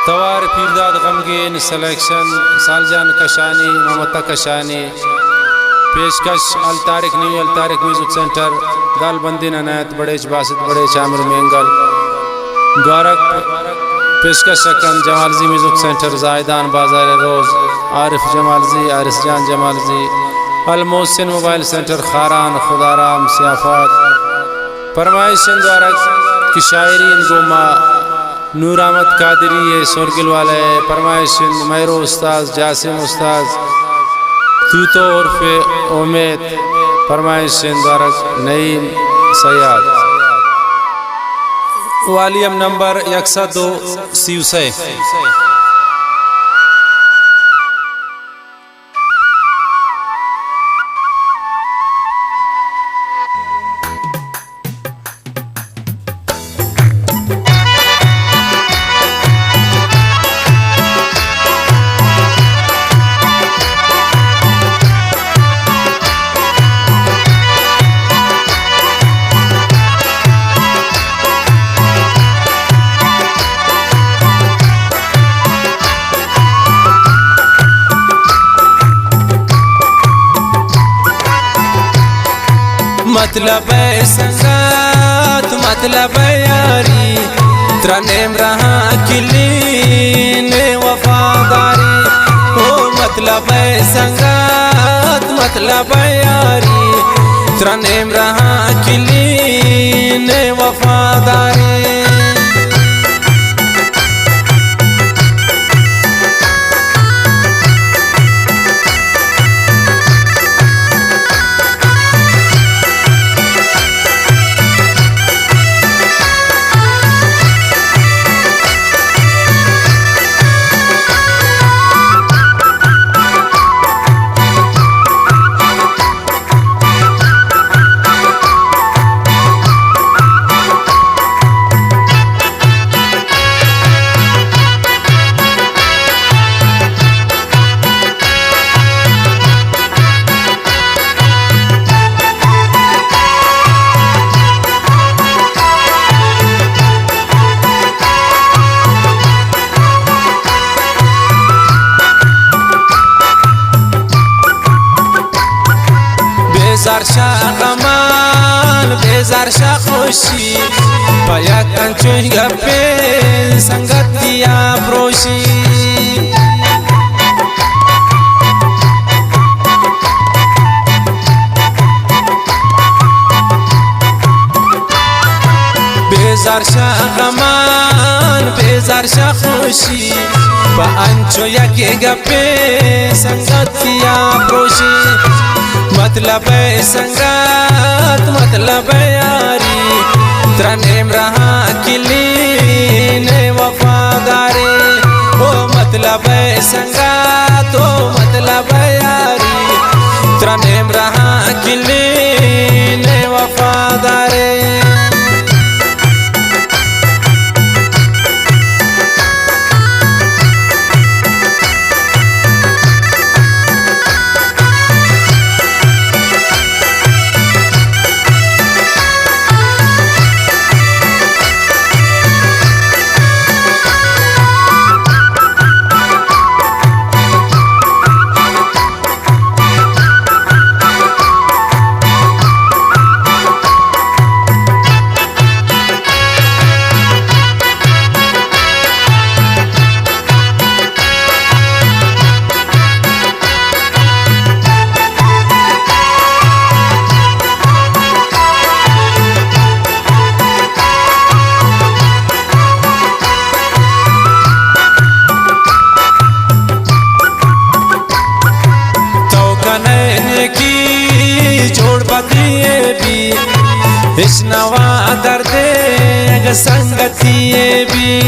توار پیرداد غمگین، سلیکشن سالجان کشانی، ممتا کشانی، پیشکش الطارق، نیو الطارق میوزک سینٹر، دالبندین عنایت بڑیچ، باسط بڑیچ، عامر مینگل، دوارگ پیشکش کن جمالزی میوزک سینٹر، زاہدان بازار روز، عارف جمالزی، عارف جان جمالزی، المحسن موبائل سینٹر، خاران، خدارام، سیافات۔ پرمائش اِنت دوارگ کہ شاعری اِنت گوں ما نور احمد قادری ءِ سورگل والے، پرمائش اِنت مہرو استاد، جاسم استاد، توتو عرف امید، پرمائش اِنت دوارگ نعیم صیاد۔ والیوم نمبر یک سد ءُ سی ءُ سے۔ مطلب ءِ سنگت، مطلب ءِ یاری، ترا نیمراہاں کلین وفاداری۔ او مطلب ءِ سنگت، مطلب ءِ یاری، ترا نیمراہاں کلین وفاداری۔ بیزار شہ غمان، بیزار شہ خوشی، پہ یک انچوش گپے سنگتیا پروشی۔ بیزار شہ غمان، بیزار شہ خوشی، پہ انچو یکے گپے سنگتیا پروشی۔ مطلب ءِ سنگت، مطلب ءِ یاری، ترا نیمراہاں کلین وفاداری۔ او مطلب ءِ سنگت، او مطلب ءِ یاری، ترا نیمراہاں کلین وفاداری۔ تو کنئے نیکی جوڑ بدی بی، اشنوا دردے اگہ سنگتی بی۔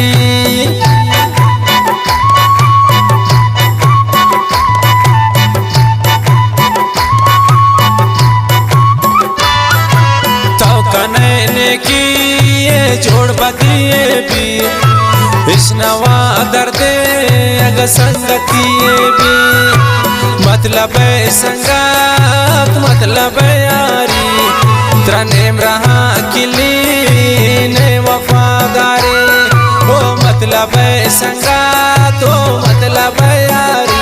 تو کنئے نیکی جوڑ بدی بی، اشنوا دردے اگہ سنگتی بی۔ مطلب ءِ سنگت، مطلب ءِ یاری، ترا نیمراہاں کلین وفاداری۔ او مطلب ءِ سنگت ءُ مطلب ءِ یاری،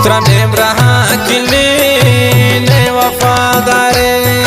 ترا نیمراہاں کلین ءُ وفاداریں۔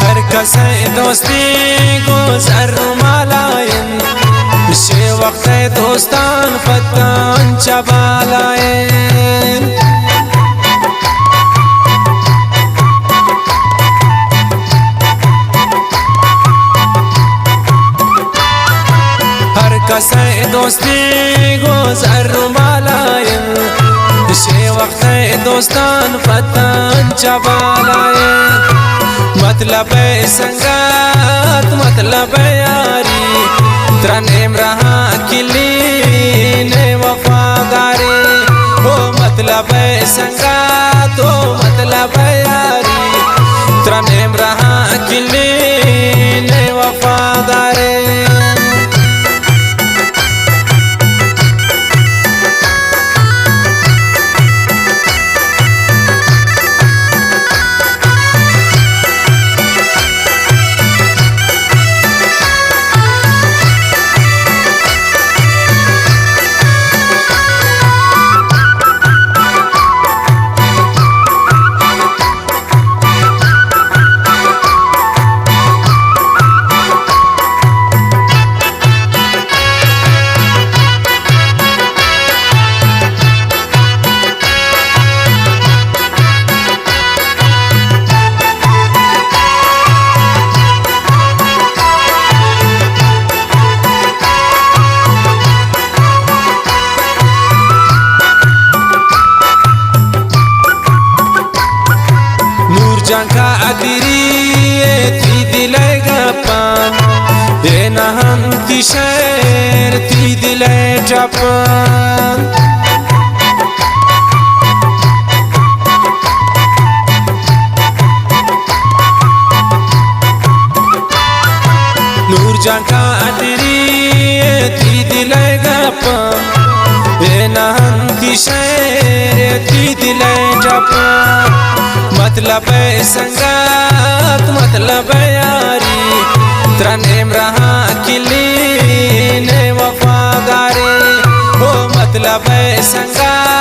ہر کس ءِ دوستی گوں زر ءُ مال ءَ اِنت، ہمشے وقت ءِ دوستاں پتاں چہ بال ءَ اِنت۔ ہر کس ءِ دوستی گوں زر ءُ مال ءَ اِنت، ہمشے وقت ءِ دوستاں پتاں چہ بال ءَ اِنت۔ مطلب ءِ سنگت، مطلب ءِ یاری، ترا نیمراہاں کلین ءُ وفاداریں۔ او مطلب ءِ سنگت، او مطلب ءِ یاری، ترا نیمراہاں کلین ءُ وفاداریں۔ نور جان قادری ءَ تئی دل ءِ گپاں، اے نہ اَنت تئی شعر، تئی دل ءِ ٹپاں۔ نور جان قادری ءَ تئی دل ءِ گپاں، اے نہ اَنت تئی شعر، تئی دل ءِ ٹپاں۔ مطلب ءِ سنگت، مطلب ءِ یاری، ترا نیمراہاں کلین ءُ وفاداریں۔ او مطلب ءِ سنگت،